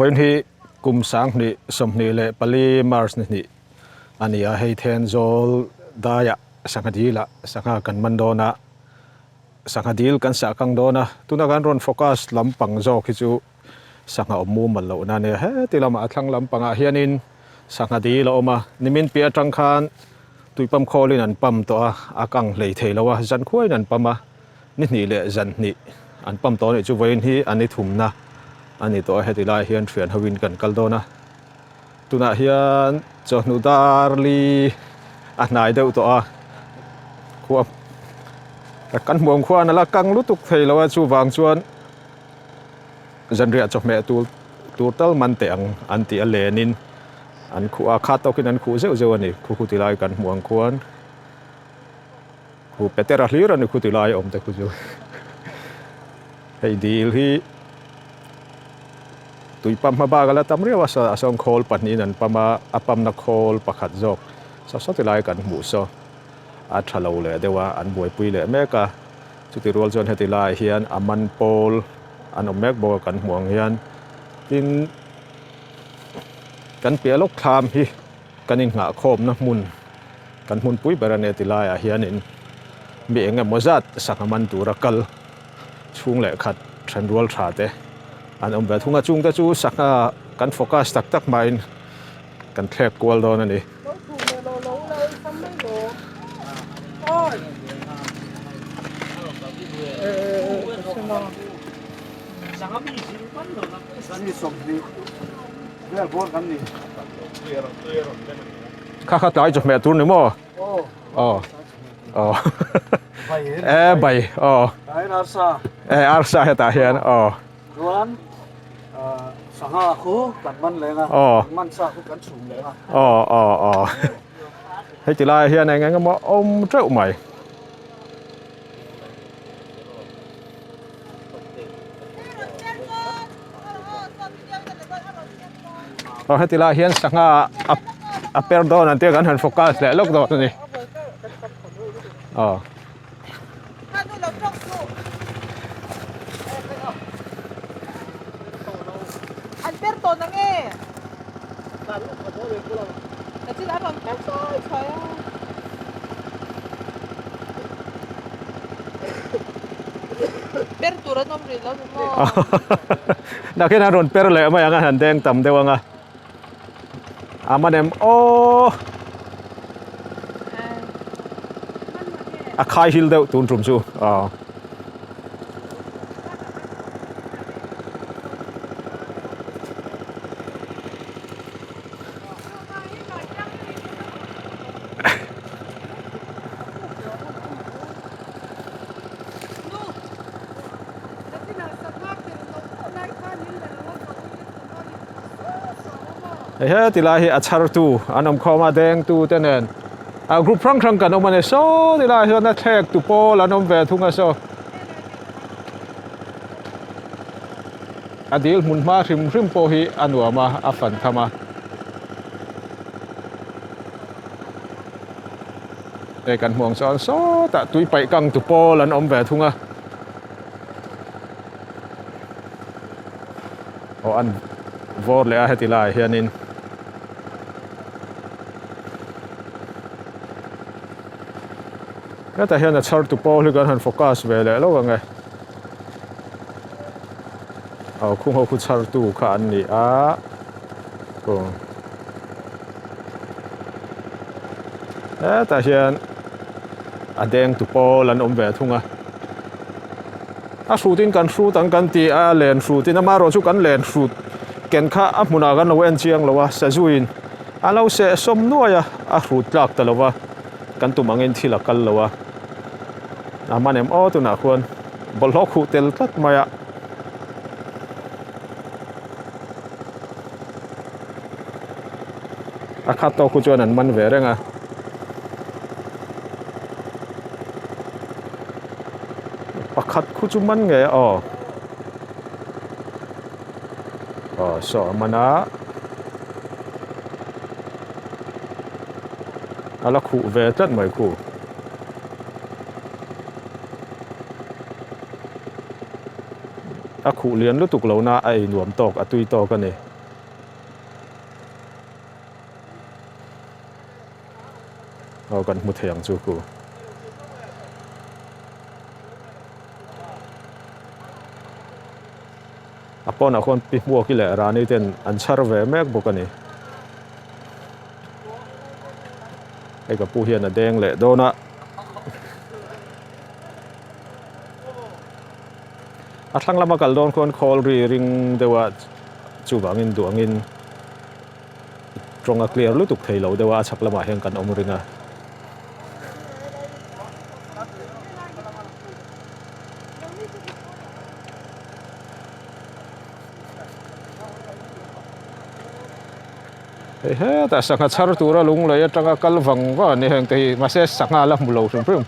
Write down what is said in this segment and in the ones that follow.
Vawiin hi kum 2024 March ni hnih a ni a, hei Thenzawl daiah sangha dilah sangha kan man dawn a, sangha dil kan sah kang dawn a, tuna kan rawn focus lampang zawk hi chu sangha awm mumal lohna a nia, heti lamah a thlang lampangah hianin sangha dil a awm a, nimin piah atang khan tui pump khawlin an pump tawh a, a kang hlei thei lo a, zan khuaiin an pump a. Ni hnih leh zan hnih an pump tawh anih chu vawiin hi a ni thumna a ni tawh a, heti lai hian thian hoin kan kal dawn a, tunah hian chawhnu dar li a hnai deuh tawh a, khua kan hmuam khuan a la kang lutuk thei lo a, chuvang chuan zanriah chawhmeh tur tur tal man teh ang an tih a lenin an khuh a, khat tawkin an khuh zeuh zeuh a ni, khu khu ti lai kan hmuh ang khuan. Khu Petera hlir a ni khu ti lai awm te khu chu. Hei dil hi tui pump hma bak a la tam riau a a sawm khawl pahnihin an pump a, a pump na khawl pakhat zawk saw saw ti lai kan hmuh saw a tha lo leh deuh a, an buaipui leh mek a. Chuti rual chuan heti laiah hian a man pawl an awm mek bawk a kan hmuh ang hian. Tin, kan piah lawk thlam hi kan innghahkhawmna hmun kan hmunpui ber a nia ti laiah hianin mi eng emaw zat sangha man tura kal chhung leh khat then rual tha te an awm ve thung a, chungte chu sangha kan focus tak tak hmain kan thlek kual dawn a ni. Kha kha tlai chawhmeh tur ni maw? Aw. Aw. E bai aw. E arsa hetah hian aw. Chuan sangha khu kan man leng a. Aw. Man sa khu kan chhum leng a. Aw aw aw. Hei ti lai hian eng eng emaw awm teuh mai. Aw heti lai hian sangha a a per dawn an tia kan han focus leh lawk dawn a ni aw. Per tur an awm rih lo ni maw? Nakhin an rawn per leh mai ang a, han deng tam deuh ang a. A man em aw! A khai hil deuh tun tum chu. Aw. He ti lai hi a chhar tu an awm khawm a deng tu te nen a group hrang hrang kan awm a ni saw ti lai hian a thlek tu pawl an awm ve thung a saw a dil hmun hma hrim hrim pawh hi a nuam a a fan tham a. Hei kan hmuh ang chuan sawtah tui paih kang tu pawl an awm ve thung a. Aw an vawr leh a heti laiah hianin. Hetah hian a chhar tu pawl hi kan han focus ve leh lawk ang e. Aw khung ho khu chhar tu kha an ni a. Aw. Hetah hian a deng tu pawl an awm ve thung a. A hrutin kan hrut ang kan ti a, len hrutin amaherawh chu kan len hrut ken kha a hmunah kan lo en chiang lo a, sazuin a lo seh sawm nuai a, a hrut tlak ta lo va, kan tum angin thil a kal lo a. A hman em aw tunah khuan bawlhhlawh khuh tel tlat mai a. A khat tawk khu chuan an man ve reng a. Pakhat khu chu man ngei a aw. Aw saw a man a. A la khuh ve tlat mai khu. A khuh lian lutuk lo na a ei nuam tawk a tui tawk a ni. Aw kan hmu thei ang chu ku. A pawnah khuan pi hmuaki leh Rani ten an chhar ve mek bawk a ni. Hei ka pu hian a deng leh dawn a. A thlang lama kal dawn khuan khawl ri ring deuh a chuvangin duh angin tawng a clear lutuk thei lo deuh a, a chhak lamah hian kan awm ring a. Hei hetah sangha chhar tura lunglei atanga kal vang vang a ni heng te hi mahse sangha la hmu lo hrim hrim.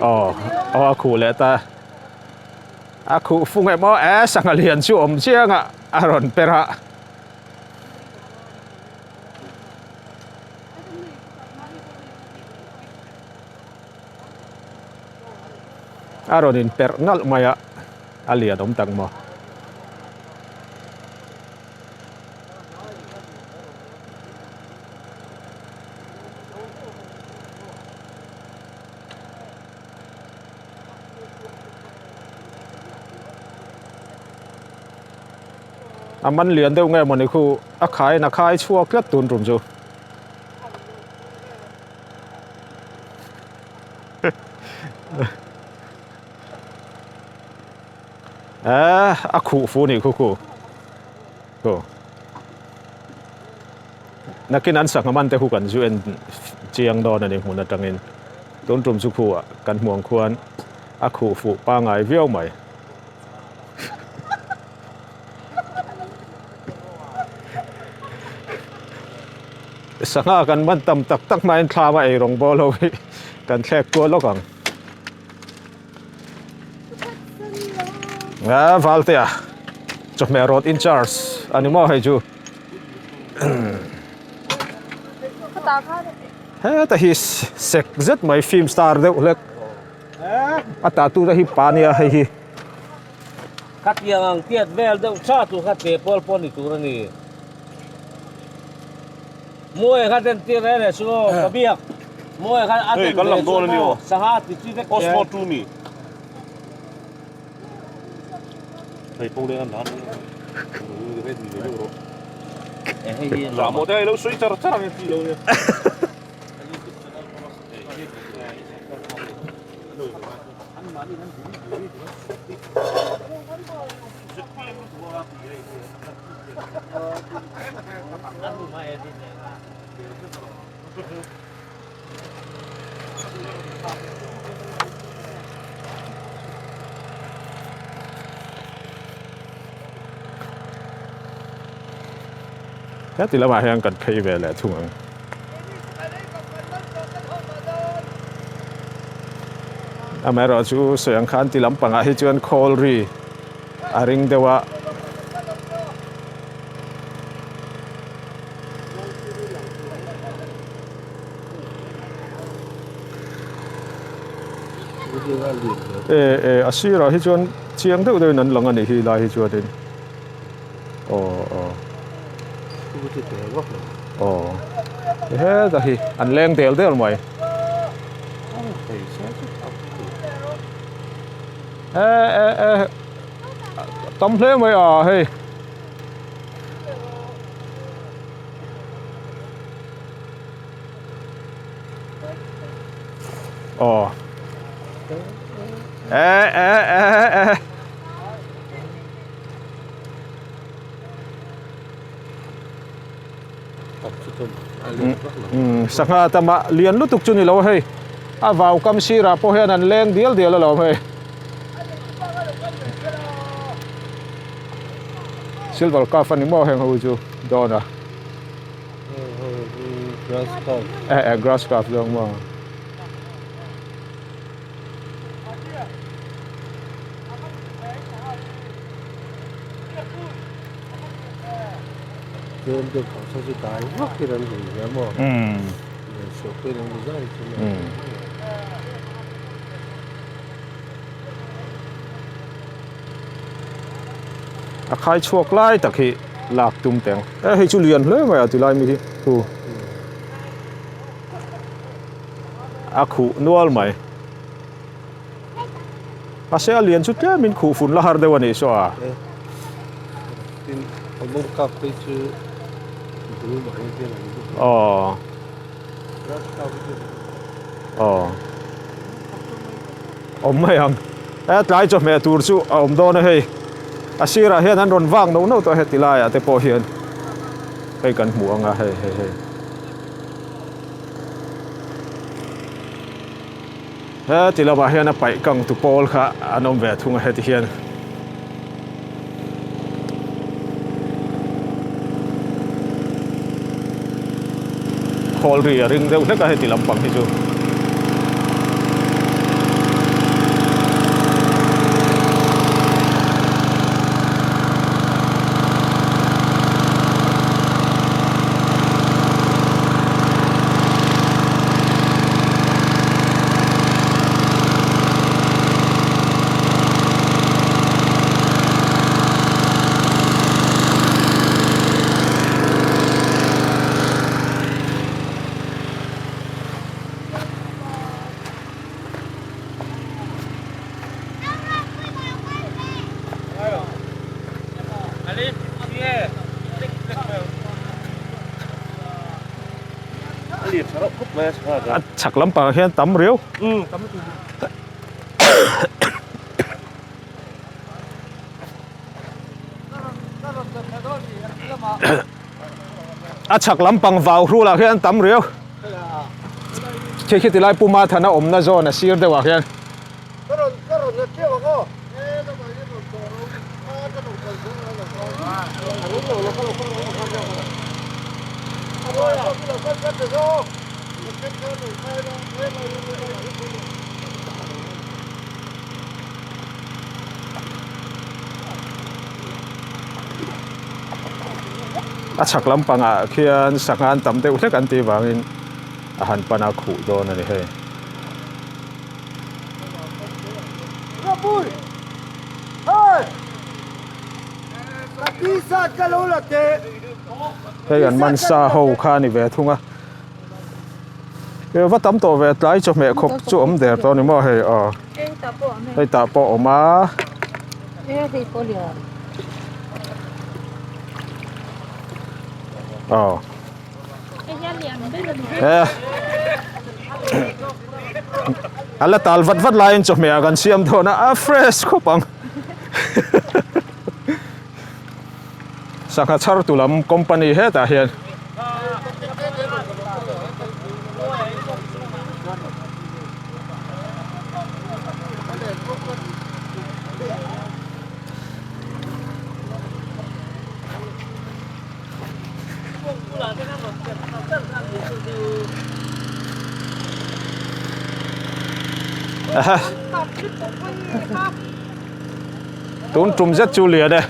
Aw aw a khuh leh ta a khuh fung em aw e sangha lian chu awm chiang a a rawn per a. A rawn in perh nalh mai a a lian awm tak maw. A man lian deuh nge mawni khu a khaiin a khai chhuak tlat tun tum chu. Eh a khuh fu nih khu khu khu nakin an sangha man te khu kan zu en chiang dawn a ni hmun atangin tun tum chu khu ah kan hmuh ang khuan a khuh fuh pangai viau mai. Sangha kan man tam tak tak hmain thlam a ei rawng bawl ho hi kan thlek kual lawk ang. A Valtea chawhmeh rawt in charge a ni maw hei chu. Heta hi sek zet mai film star deuh hlek a tatu te hi pa nia hei hi. Khatiang ang tiat vel deuh tha tur kha te pawl pawh ni tur a ni. Mawi kha den tir reng reng chu aw ka biak. Mawi kha a den ve chu maw sangha ti chi vek che. Heti lamah hian kan phei ve leh thung ang. Amaherawh chu sawi ang khan ti lampangah hi chuan khawl ri a ring deuh a. E e a sirah hi chuan chiang deuh deuhin an lang a nih hi lai hi chuanin aw aw aw heta hi an leng del del mai e e e tam hle mai a hei. Aw. E e e e. Sangha tama lian lutuk chu ni lo hei. A vau kam sirah pawh hian an leng dial dial alawm hei. Silver cup a ni maw heng ho chu dawn a. Grass cup. Eh eh grass cup zawng maw. Tlem deuh pawh saw chu dai vak hi an hui hle maw. Lian pawhin an hu zai chu maw. A khai chhuak lai tak hi lak tum teh ang. E hei chu lian hle mai a ti lai mi hi hu a khuh nual mai. Mahse a lian chu tlem in khuh fun la har deuh a nih saw a. Tin a mawng kap phei chu bul mai hian an buk a. Aw. Grass kap hi chu. Aw. Awm mai ang. He tlai chawhmeh tur chu a awm dawn a hei. A sirah hian an rawn vak no no tawh a heti laiah te pawh hian hei kan hmu ang a hei hei hei. Heti lamah hian a paih kang tu pawl kha an awm ve thung a heti hian. Khawl ri a ring deuh hlek a heti lampang hi chu. A chhak lampangah hian tam riau. A chhak lampang vau hrulah hian tam riau. Khi khi tilai Puma thana awmna zawn a sir deuhah hian. A chhak lampangah khian sangha an tam deuh hlek an tih vangin a han pan a khuh dawn a ni hei. Hei an man sa ho kha a ni ve thung a. He va tam tawh ve tlai chawhmeh khawp chu awm der tawh a ni maw hei aw. Hei tah pawh a awm a. Aw. A la tal vat vat laiin chawhmeh ah kan siam dawn a a fresh khawp ang. Sangha chhar tu lam company hetah hian Tun tum zet chu lian e.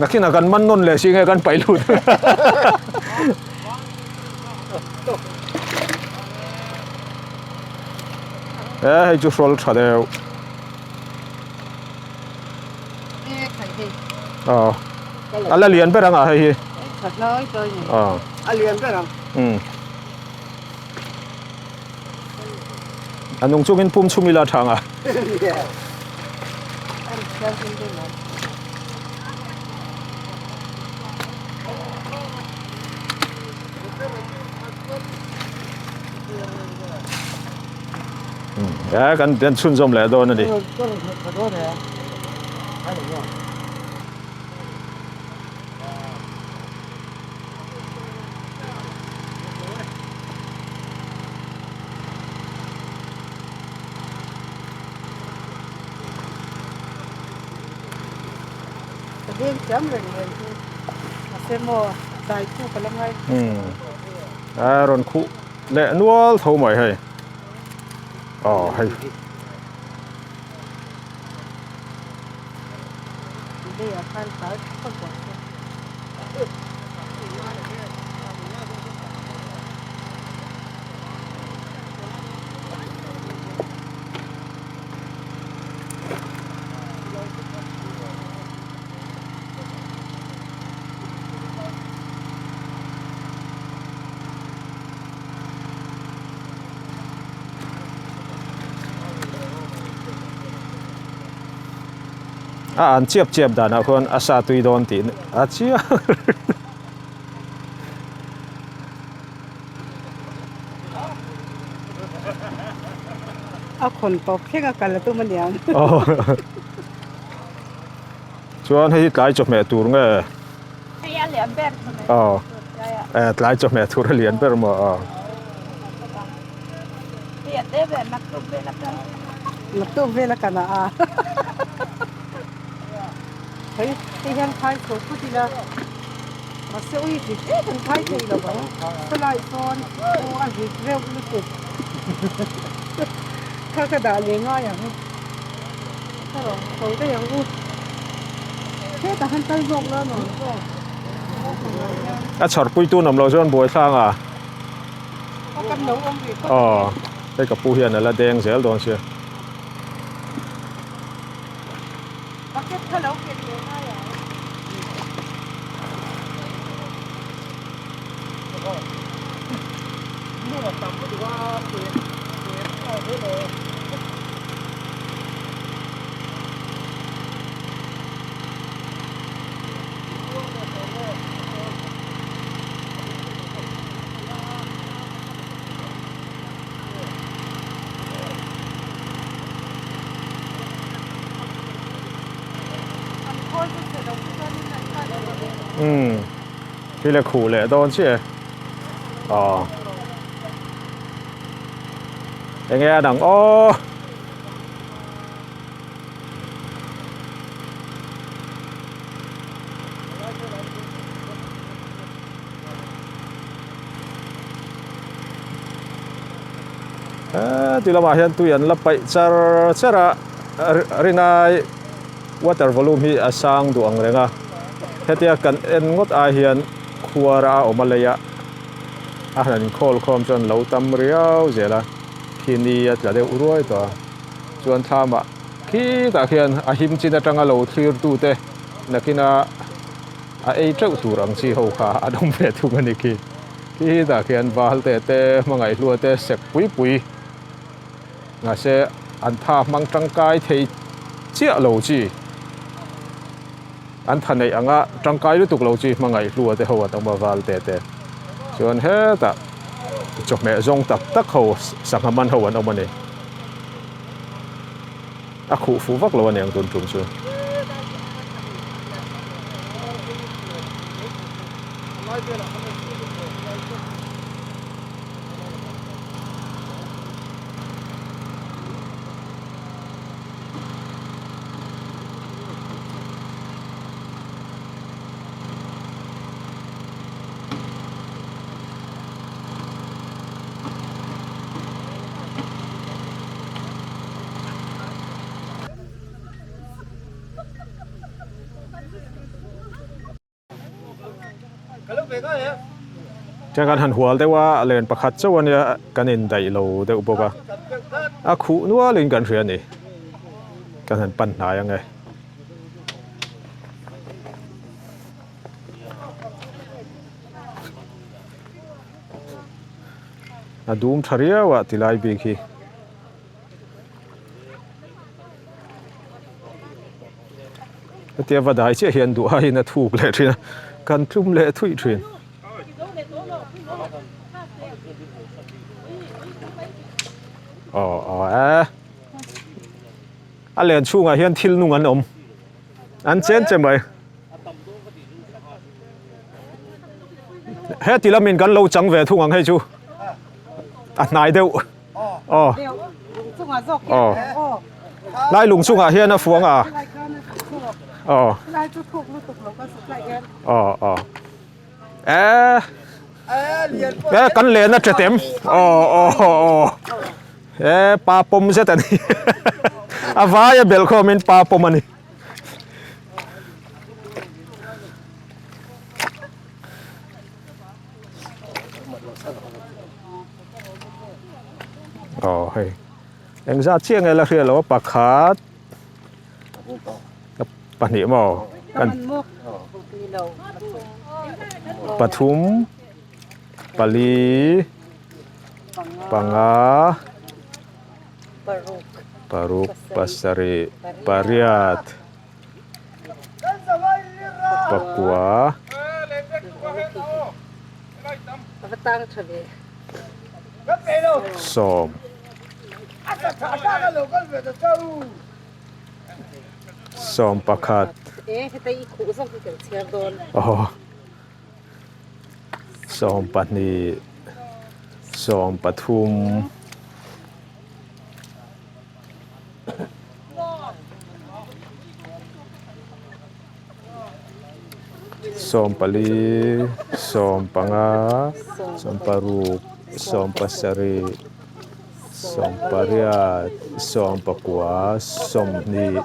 Nakin ah kan man nawn leh si nge kan paih lut. E hei chu hrawl tha deuh. Aw a la lian ber ang ah hei hi. Aw. A lian ber ang. Um. A nung chungin pum chhung ila thang a. E kan den chhunzawm leh dawn a ni. Ka deng chiam reng reng chu mahse maw dai chu ka la ngai. A rawn khuh leh nual tho mai hei. Aw hei. Leiah khan tal phawt bawk se. A an chiap chiap danah khuan a sa tui dawn tih a chiang A khawn tawp thleng a kal a tum aniang. Chuan hei hi tlai chawhmeh tur nge? Hei a lian ber chawhmeh tur tlai ah. Aw tlai chawhmeh tur a lian ber maw aw. Hei a te ber naktuk vel a kal. Naktuk vel a kal a a. Hei hei hian khai chho phut ila mahse ui rit em an khai thei lo ang khawlai sawn aw a rit reuh lutuk kha ka dah leh ngai ang ka rawn chho daih ang u hetah khan kal zawk la nuam zawk a chhar pui tu nawm lo chuan buai thlang a aw kan lo awm rih phawt aw hei ka pu hian a la deng zel dawn sia. Bucket kha lo ken ve ngai ang. Umm thil a khuh leh dawn chiah e aw enge a dang aw. Heti lamah hian tui an la paih char char a rinai water volume hi a sang duh ang reng a hetia kan en ngawt ai hian khuar a awm a lei a a han inkhawl khawm chuan lo tam riau zel a khi ni a tla deuh ruai tawh a chuan thlamah khitah khian a him chin atanga lo thlir tute nakina a ei teuh tur ang chi ho kha an awm ve thung a ni khi. Khi hi tah khian val te te hmangaihhlua te sek pui pui mahse an tha hmang tangkai thei chiah lo chi an tha neih anga tangkai lutuk lo chi hmangaihhlua te ho an awm a val te te chuan hetah chawhmeh zawng tak tak ho sangha man ho an awm a ni. A khuh fuh vak lo a niang tun tum chu. Tiang kan han hual deuh a len pakhat chauh a nia kan indaih lo deuh bawk a a khuh nualin kan hria a ni kan han pan hnai ang e. A dum tha riau a tilai bik hi. Hetia va dai chiah hian duh aiin a thuk leh thin a, kan tlum leh thuih thin. Aw aw e. A len chhungah hian thil nung an awm. An chen che mai. Heti lamin kan lo chang ve thung ang hei chu. A hnai deuh. Aw. Aw. Lai lung chungah hian a fuang a. Aw. Aw aw. E. E kan len a ṭetem. Aw aw aw. E pa pawm zet a ni. A vai a belh khawmin pa pawm a ni. Aw hei engzat chiah nge la hriat loh a pakhat pahnih maw kan pathum pali panga paruk pasarih pariat pakua sawm sawm pakhat aw sawm pahnih sawm pathum. Sawm pali, sawm panga, sawm paruk, sawm pasarih, sawm pariat, sawm pakua, sawmhnih,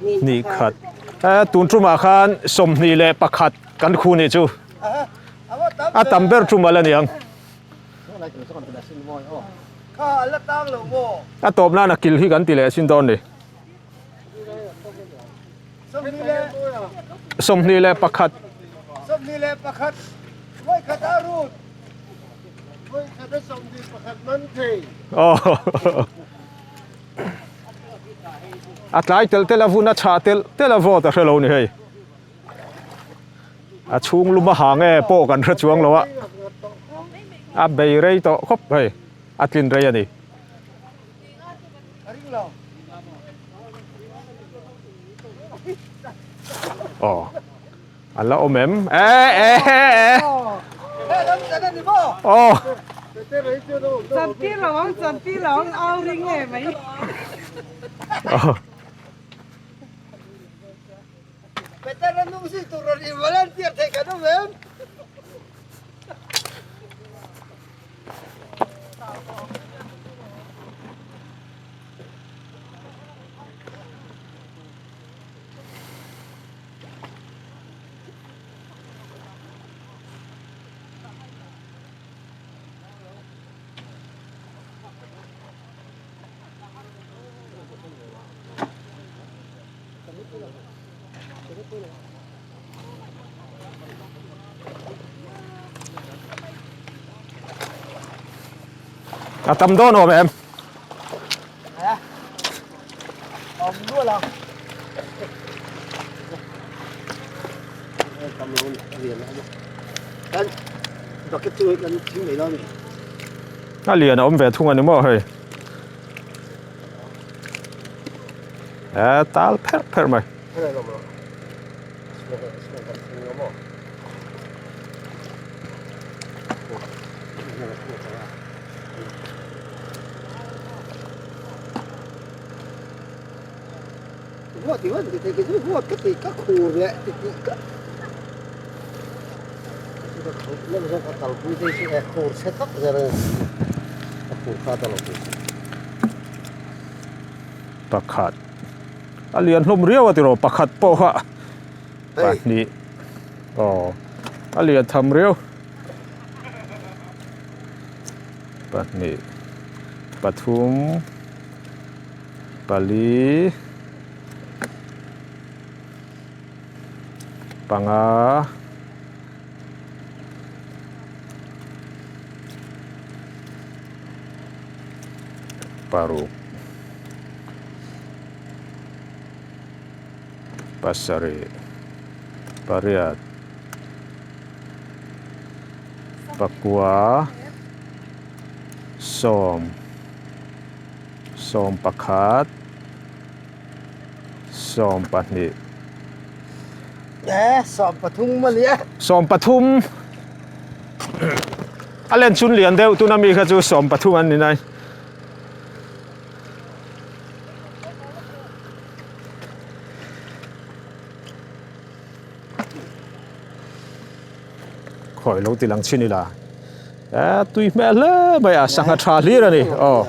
hnih khat. Eh tun tumah khan sawmhnih leh pakhat kan khu nih chu a tam ber tum a la niang. A tawp nan a kil hi kan ti leh sin dawn ni. 21. A tlai telh telh a vun a chhah telh telh a vawt a hre lo ni hei. A chhung lum a ha nge pawh kan hre chuang lo a, a bei rei tawh khawp hei, a tlin rei a ni. Aw, a la awm em? E e e Aw. Chantir lo ang, chantir lo ang, au ring nge mai. Aw. A tam dawn awm em? A lian a awm ve thung a ni maw hei? Tal pherh pherh mai. Pakhat a lian hlawm riau a tiraw pakhat pawh kha pahnih aw a lian tham riau pahnih pathum pali panga paruk. Pasarih, pariat, pakua, sawm, sawmpakhat, sawmpahnih. E, sawmpathum a ni e. Sawmpathum. A len chun lian deuh tuna mi kha chu sawmpathum an ni nai. Khawi lo ti lang chin ila e tui hmel hle mai a sangha tha hlir a ni aw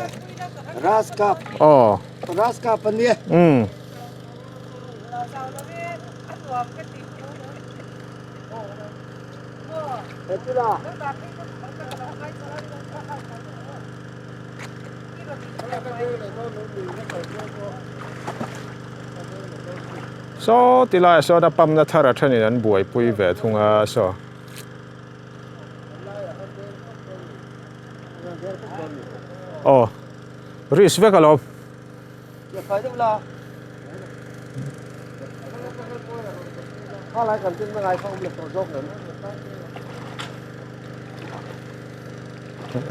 Ras kap aw Ras kap a nia um Saw ti laiah sawn a pump na thar a thenin an buaipui ve thung a saw. Aw risk vek alawm.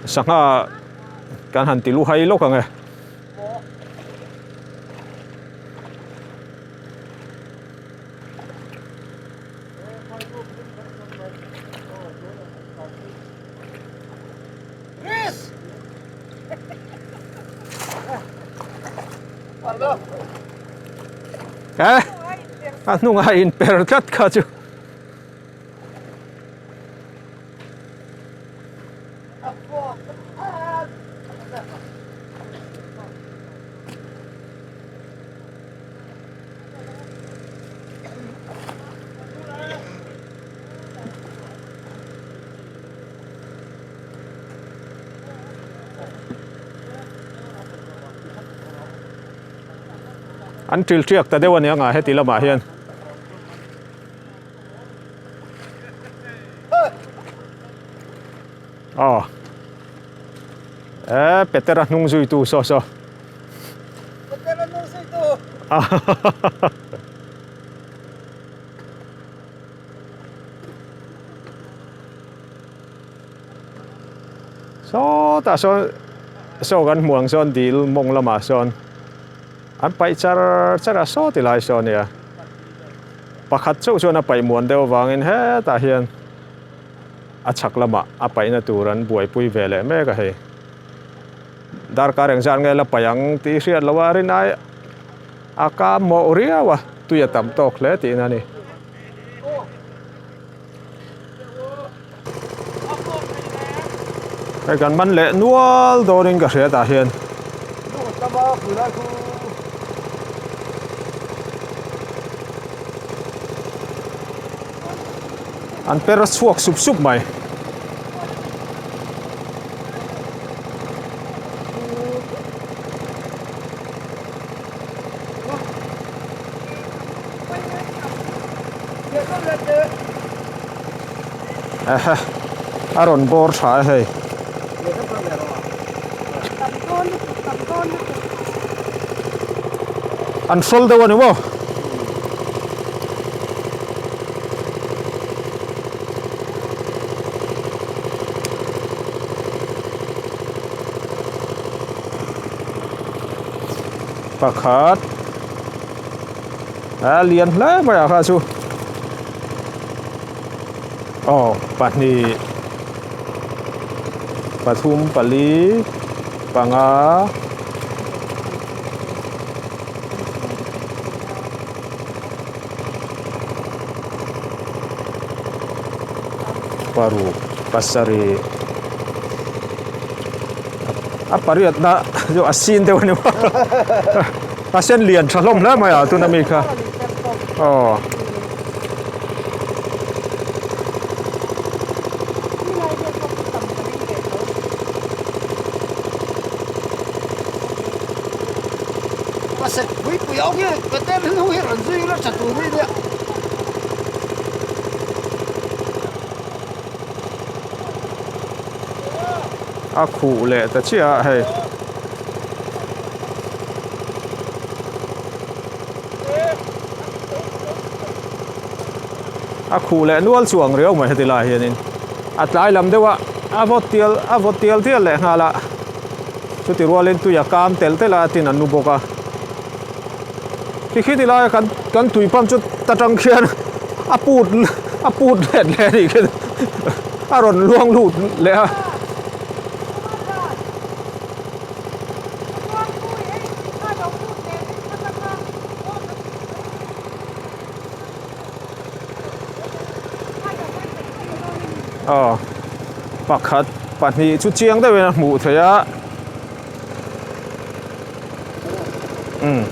Sangha kan han ti luhai lawk ang e. Eh, a hnungah in per tlat kha chu. An ṭil ṭiak ta deuh a nia nga heti lamah hian. Aw e Petera hnung zuitu saw saw. Petera hnung zuitu. Sawtah sawn saw kan hmuh ang sawn dil mawng lamah sawn an paih char char a saw ti lai saw a nia pakhat chauh chuan a paih muan deuh avangin hetah hian a chhak lamah a paihna tur an buaipui ve leh mek a hei. Darkar engzat nge la paih ang tih hriat loh a rinai a kam mawh riau a, tui a tam tawk hle tihna a ni. Hei kan man leh nual dawnin ka hria tah hian. An per chhuak sup sup mai. Ehe a rawn bawr tha e hei. An hrawl deuh a ni maw? Pakhat a lian hle mai a kha chu aw pahnih pathum pali panga Paruk pasarih a pariatna chu a sin deuh a ni maw a sen lian tha hlawm hle mai a tuna mi kha aw. A khuh leh ta chiah a hei. A khuh leh nual chu ang riau mai heti lai hianin a tlai lam deuh a, a vawt tial a vawt tial tial leh nghal a, chuti rualin tui a kam tel tel a tin an nu bawk a. Khi khi ti laia kan kan tui pump chu ta tang khian a put a put let leh a nih khi a rawn luang lut leh a. Aw pakhat pahnih chu chiang deuhin a hmuh theih a. Umm.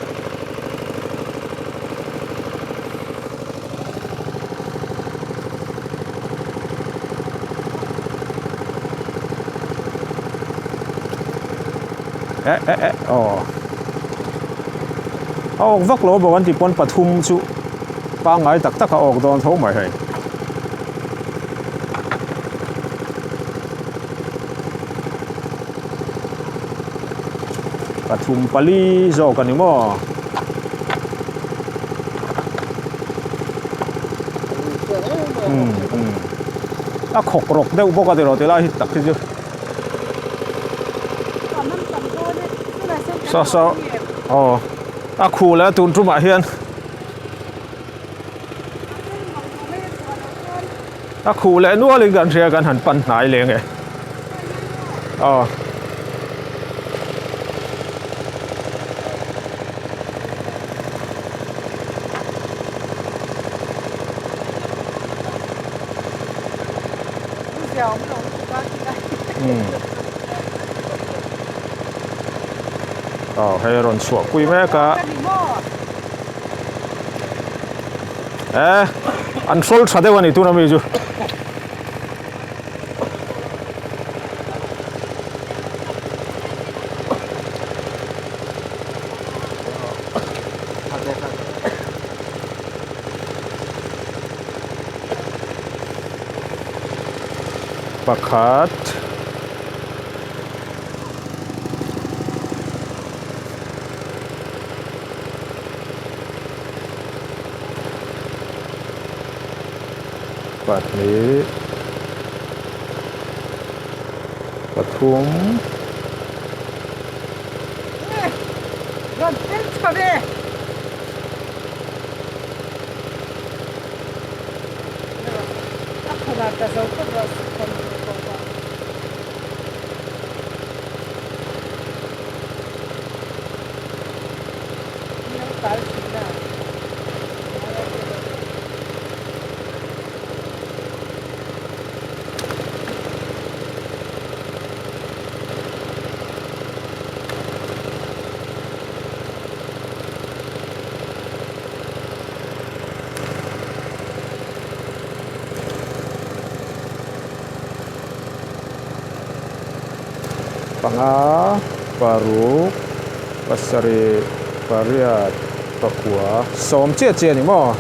Eh eh eh aw. A awk vak lo bawk an tih pawn pathum chu pangngai tak tak a awk dawn tho mai hei. Pathum pali zawk a ni maw? Umm umm a khawk rawk deuh bawk a tiraw ti lai hi tak hi chu. Saw saw aw a khuh leh a tun tumah hian A khuh leh nualin kan hria kan han pan hnai leng e. Aw. Aw hei a rawn chhuah pui mek a. Eh an hrawl tha deuh a ni tuna mi chu. Pakhat. Pahnih pathum Panga paruk pasarih pariat pakua sawm chiah chiah a ni maw?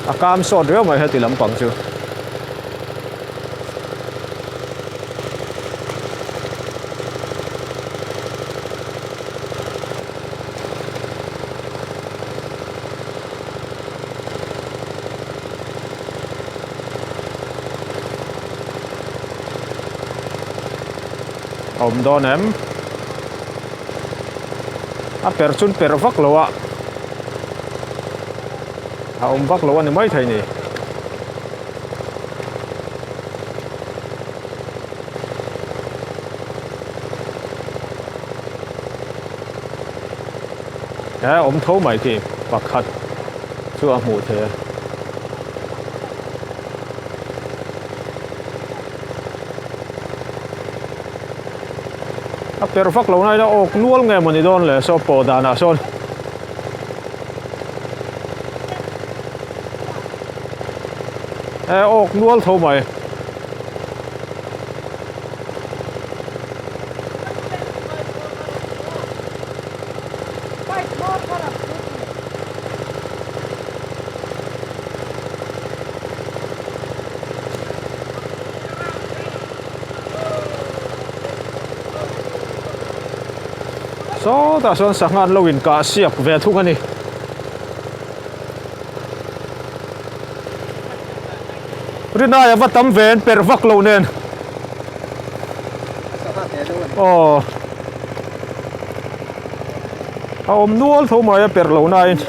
A kam sawt riau mai heti lampang chu. A awm dawn em? A per chun per vak lo a, a awm vak lo a ni maithei ni. He awm tho mai khi pakhat chu a hmuh theih a. A per vak lo nain a awk nual nge mawni dawn le saw pawh danah sawn. He awk nual tho mai. Sawtah sawn sangha an lo inkah siak ve thung a ni. Rinai a va tam ve an perh vak lo nen. Aw. A awm nual tho mai a perh lo nain.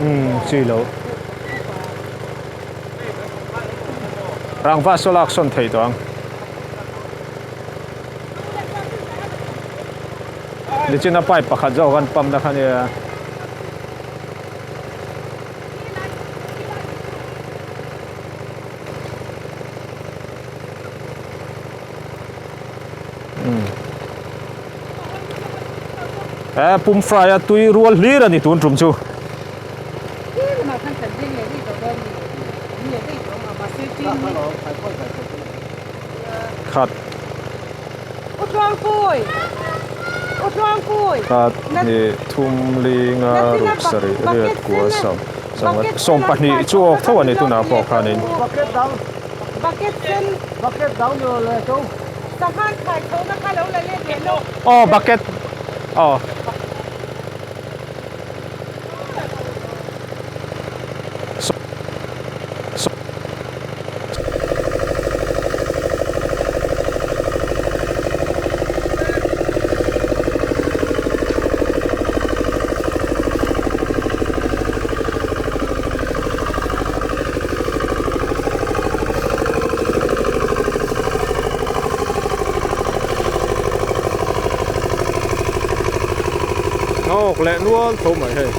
Umm chi lo rangva saw lak sawn thei tawh ang nichina pipe pakhat zawk an pump na kha nia. He pum fry a tui rual hlir a ni tun tum chu. Khat. Khat hnih thum li nga ruk sarih riat kua sawm sawm pahnih chu awk tho a ni tunah pawh khanin. Bucket sen. Bucket dang ni lo le to. Sanghan khai tho na kha lo la let leh lo. Aw bucket aw. Awk leh nual tho mai hei.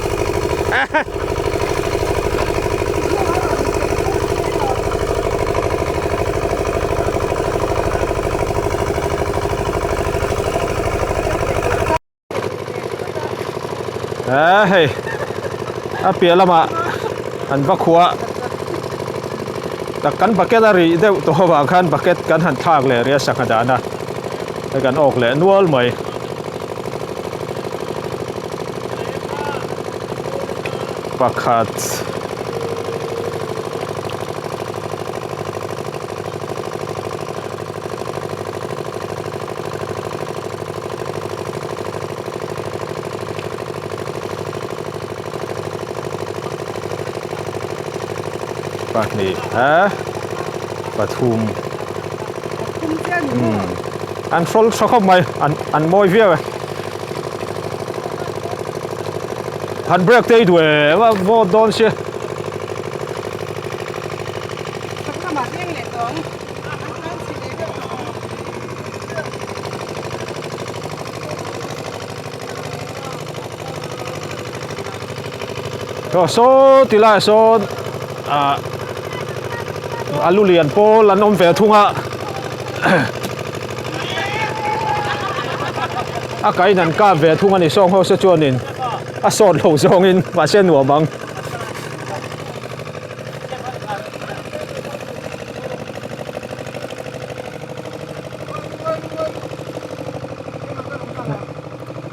Eee hei a piah lamah an va khuah tak kan bucket a rih deuh tawh avang khan bucket kan han thlak leh rih a sangha dahna hei kan awk leh nual mai. Pakhat. Pahnih a pathum umm an hrawl tha khawp mai an an mawi viau e han break te i duh em a vawt dawn sia. Aw saw ti laiah sawn ah a lu lian pawl an awm ve thung a a kain an kap ve thung a ni sawng ho se chuanin a sawt lo zawngin mahse nuam ang.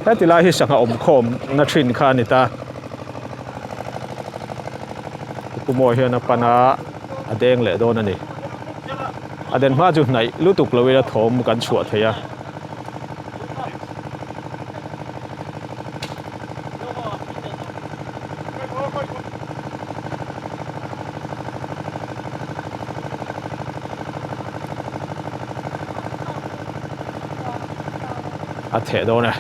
Heti lai hi sangha awm khawm na thin kha a ni ta. Pu Mawi hian a pan a, a deng leh dawn a ni. A den hma chu hnaih lutuk lo ila thawm kan chhuah thei a. A theh dawn e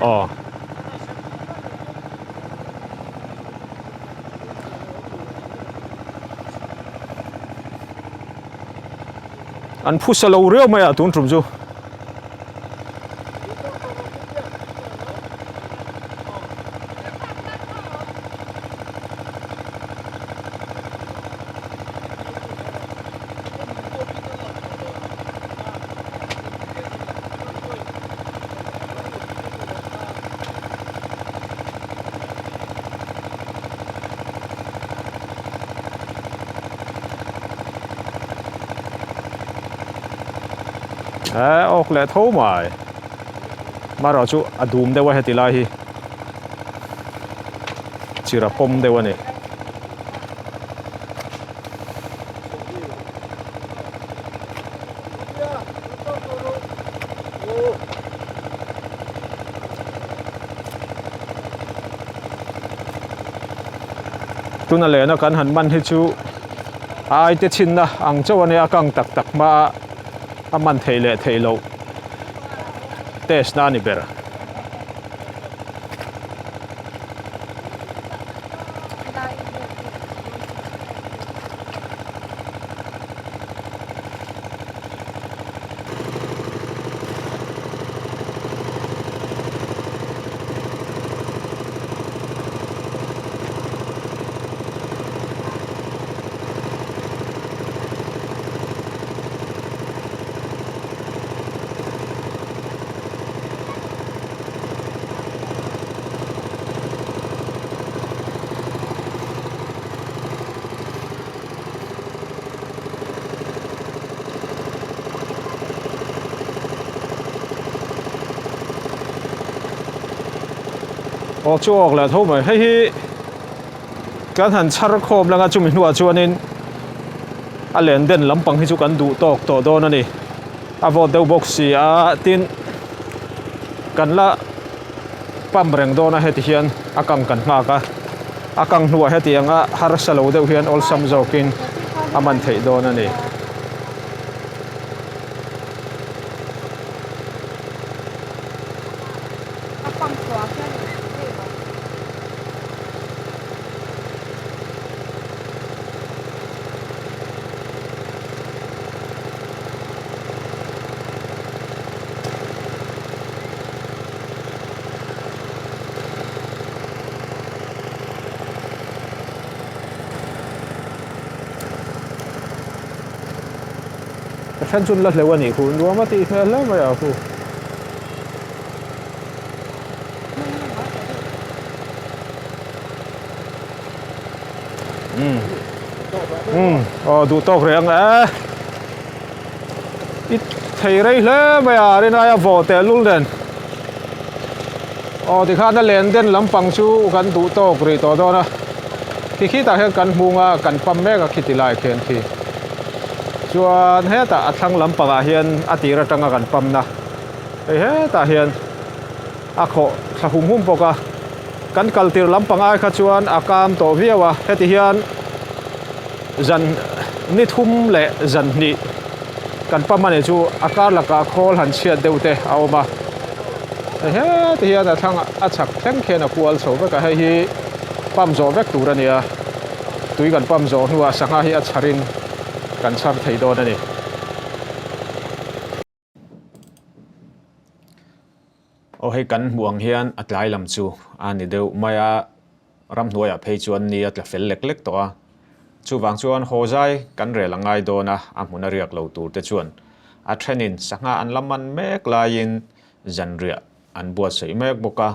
aw an phusa lo riau mai a tun tum chu. Eh awk leh tho mai. Marawh chu a dum deuh a heti lai hi. Chira pawm deuh a ni. Tuna lehna kan han man hi chu a aite chhinna ang chauh a nia a kang tak tak hma a a man theih leh theih loh test na a ni ber. Aw chu awk leh tho mai hei hi kan han chhar khawm langa chumi hnuah chuanin a len den lampang hi chu kan duh tawk tawh dawn a ni a vawt deuh bawk si a tin kan la pump reng dawn a heti hian a kang kan nghak a a kang hnuah heti anga harsa lo deuh hian awlsam zawkin a man theih dawn a ni. A then chu la hleuh a nih khu nuam a tih hmel hle mai a khu. Umm umm aw duh tawk reng e. I thei rei hle mai a rin aia vawh teh lul nen aw tikhan a len den lampang chu kan duh tawk rih tawh dawn a khi khitah hian kan hmung a kan pam mek a khiti lai khian khi chuan hetah a thlang lampangah hian a tir atanga kan pamna hei hetah hian a khawh thla hum hum bawk a kan kal tir lampang ai kha chuan a kam tawh viau a heti hian Zan ni thum leh zan hnih kan pam a nih chu a kar lakah khawl han chhiat deuh te a awm a, hei heti hian a thlang a chhak thleng khian a kual chho vek a, hei hi pump zawh vek tur a ni a, tui kan pump zawh hnuah sangha hi a chharin kan chhar thei dawn a ni. Aw hei kan hmuh ang hian a tlai lam chu a ni deuh mai a, ramhnuaiah phei chuan ni a tla fel lek lek tawh a. Chuvang chuan haw zai kan rel a ngai dawn a, a hmun a riak lo tur te chuan a thenin sangha an la man mek laiin zanriah an buatsaih mek bawk a.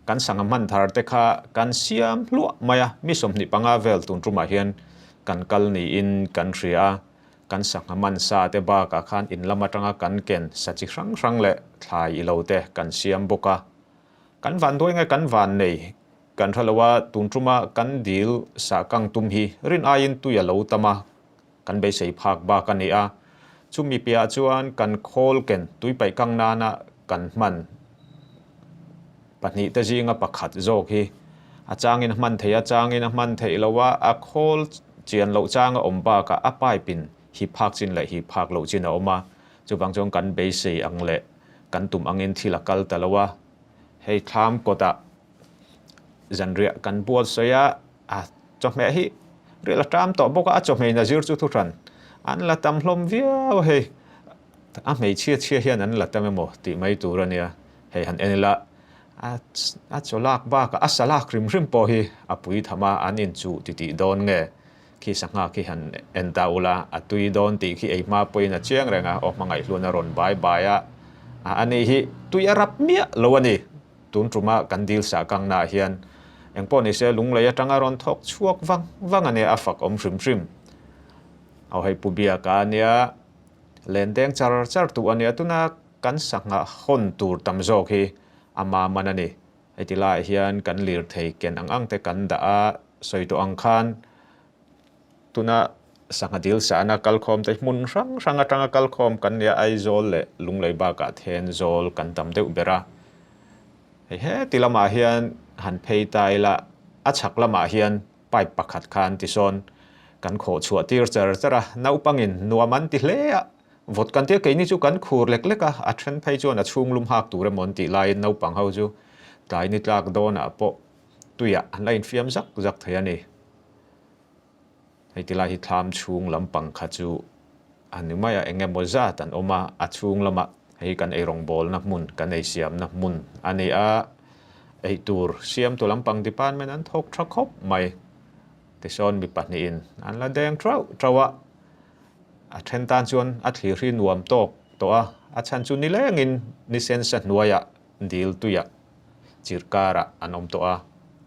Kan sangha hman thar te kha kan siam hluah mai a, mi 25 vel tun tumah hian kan kal niin kan hria a. Kan sangha man sa te bakah khan in lam atanga kan ken sa chi hrang hrang leh thlai ilo te kan siam bawk a. Kan van duai nge kan van nei kan hre lo a, tun tuma kan dil sah kang tum hi rin aiin tui a lo tam a, kan beisei phak bak a ni a. Chumi piahah chuan kan khawl ken tui paih kang nana kan hman pahnihte zinga pakhat zawk hi a changin a hman theih a, changin a hman theih loh a, a khawl chian loh chang a awm bakah a pipe in hip phak chin leh hip phak loh chin a awm a, chuvang chuan kan beisei ang leh kan tum angin thil a kal ta lo a, hei thlam kawtah zanriah kan buatsawi a, a chawhmeh hi ril a ṭam tawh bawk a, a chawhmeh in a zir chu thuhran an la tam hlawm viau a hei. A hmeichhia chhia hian an la tam emaw tih mai tur a nia, hei han en ila a a chaw lak bakah a sa lak hrim hrim pawh hi a pui tham a, an inchuh ti tih dawn nge khi sangha khi han en ta ula a tui dawn tih khi ei hma pawhin a chiang reng a, aw hmangaihluan a rawn bai bai a, a ni hi tui a rap miah lo a ni, tun tuma kan dil sah kangnaah hian engpawh nise lunglei atanga rawn thawk chhuak vang vang a nia a fak awm hrim hrim, aw hei Pu Biaka a nia. Len deng char char tu a nia tuna kan sangha hawn tur tam zawk hi a ma man a ni. Heti laiah hian kan lirthei ken ang ang te kan dah a, sawi tawh ang khan tuna sangha dil sahna kalkhawm te hmun hrang hrang atanga kalkhawm kan nia Aizawl leh Lunglei bakah Thenzawl kan tam deuh ber a. Hei heti lamah hian han phei ta ila a chhak lamah hian pipe pakhat khan tisawn kan khawh chhuah tir char char a, naupangin nuam an ti hle a, vawt kan tia keini chu kan khur lek lek a, a then phei chuan a chhung lum hak tur emaw an tih laiin naupang ho chu tlai ni tlak dawnah pawh tuiah an la infiam zak zak thei a ni. Hei ti lai hi thlam chhung lampang kha chu a ni mai a, eng emaw zat an awm a, a chhung lamah hei kan eirawngbawlna hmun, kan eisiamna hmun a ni a, eitur siamtu lampang department an thawk tha khawp mai. Tisawn mi pahnihin an la deng thauh thauh a, a then tan chuan a thlir hi nuam tawk tawh a, a chhan chu nilengin ni sensa hnuaiah dil tuiah chirh karah an awm tawh a,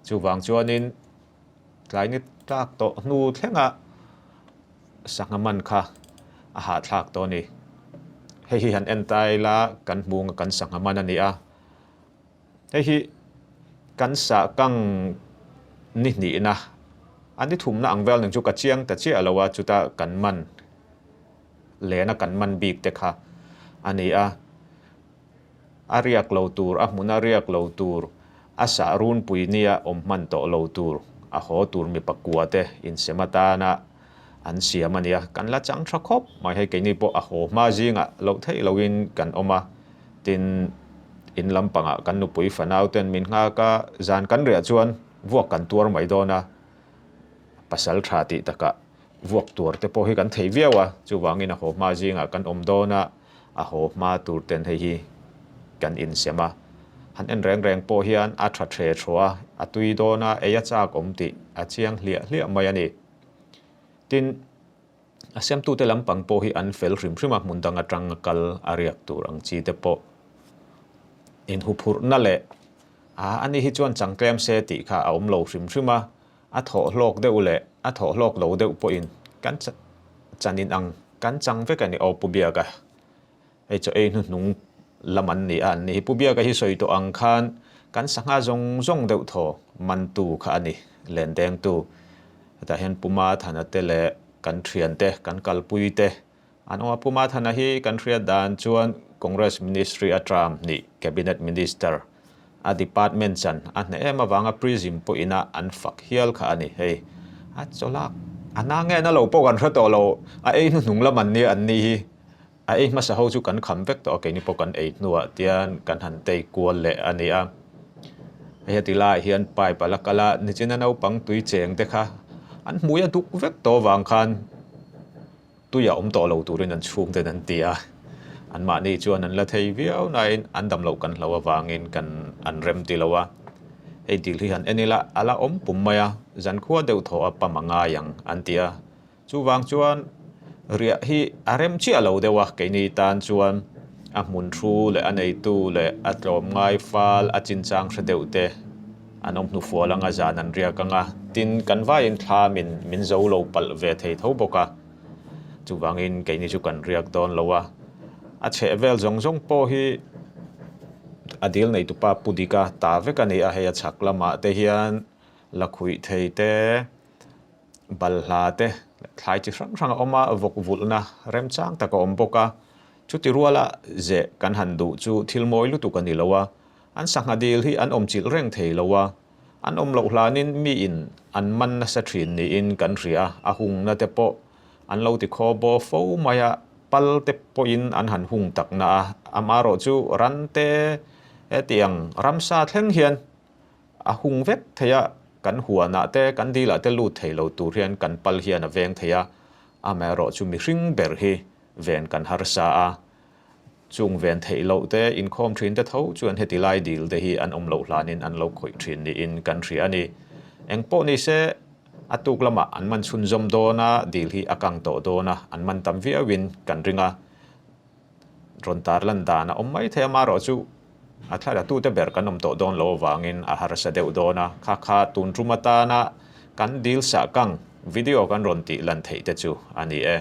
chuvang chuanin Tlai ni tlak tawh hnu thlenga sangha man kha a hahthlak tawh a ni. Hei hi han en ta ila kan hmunga kan sangha man a ni a. Hei hi kan sah kang ni hnihna a ni thumna ang vel ning chu ka chiang ta chiah lo a, chuta kan man lena kan man bik te kha a ni a. A riak lo tur, a hmuna riak lo tur, a sah runpui nia awm hman tawh lo tur, a haw tur mi pakua te insem atana an siam a nia. Kan la chang tha khawp mai hei keini pawh a haw hma zingah loh theih loin kan awm a, tin in lampangah kan nupui fanau ten min nghak a, zan kan riah chuan vuak kan tuar mai dawn a, pasal tha tih takah vuak tuar te pawh hi kan thei viau a, chuvangin a haw hma zingah kan awm dawn a, a haw hma tur ten hei hi kan insem a, han en reng reng pawh hian a tha the thaw a, a tui dawn a, ei a chak awm tih a chiang hliah hliah mai a ni. Tin, a siamtute lampang pawh hi an fel hrim hrim a, hmun dang atang a kal a riak tur ang chi te pawh inhuphurhna leh a ani hi chuan changtlem se tih kha a awm lo hrim hrim a, A thawh hlawk deuh leh a thawh hlawk lo deuh pawhin kan chan in ang kan chang vek a ni aw Pu Biaka. Hei chaw ei hnuhnung lam an ni a an ni hi. Pu Biaka hi sawi tawh ang khan kan sangha zawng zawng deuh thaw mantu kha a ni, lendengtu. Hetah hian Pu Mathana te leh kan thiante, kan kalpui te an awm a. Pu Mathana hi kan hriat dan chuan Congress Ministry a term hnih Cabinet Minister A department chan a hneh em avanga prism pawh ina an fak hial kha a ni. Hei a chawlak a na nge na lo pawh kan hre tawh lo, a ei hnuhnung lam an nia an ni hi. A ei hmasa ho chu kan kham vek tawh a, keini pawh kan ei hnuah tian kan han tei kual leh a ni a. Hei heti laiah hian pipe a la kal a, nichina naupang tui cheng te kha an hmui a duk vek tawh avang khan, Tui a awm tawh lo turin an chhungten an ti a, anmahni chuan an la thei viau nain an dam loh kan hlo avangin kan an rem ti lo a. Hei dil hi han en ila a la awm pum mai a, zankhua deuh thaw a pam a ngai ang an ti a. Chuvang chuan riah hi a rem chiah lo deuh a, keini tan chuan a hmun thu leh a neitu leh a tlawm ngai fal a chinchang hre deuh te an awm hnufual anga zan an riak anga, tin kan vaiin thlamin min zo lo palh ve thei tho bawk a. Chuvangin keini chu kan riak dawn lo a, a chheh vel zawng zawng pawh hi a dil neitupa Pu Dika ta vek a ni a, hei a chhak lamah te hian lakhuih thei te, balhla te leh thlai chi hrang hrang a awm a, vawk vulhna remchang tak a awm bawk a, chuti ruala zeh kan han duh chu thil mawi lutuk a ni lo a, an sangha dil hi an awmchilh reng thei lo a. An awm loh hlanin miin an man nasa thin niin kan hria a, a hungna te pawh an lo ti khaw baw fo mai a, pal te pawhin an han hung tak na a, amaherawh chu ran te hetiang ramsa thleng hian a hung vek thei a, kan huanah te kan dilah te lut thei lo tur hian kan pal hian a veng thei a, amaherawh chu mihring ber hi ven kan harsa a. Chung ven theih loh te, inkhawm thin te tho chuan heti lai dil te hi an awm loh hlanin an lo khawih thin niin kan hria a ni. Eng pawh ni se, a tuk lamah an man chhunzawm dawn a, dil hi a kang tawh dawn a, an man tam viauin kan ring a. Rawn tarlan dan a awm mai thei a, marawh chu a thlalatu te ber kan awm tawh dawn lo avangin a harsa deuh dawn a, kha kha tun tum atana kan dil sah kang video kan rawn tih lan theih te chu a ni e.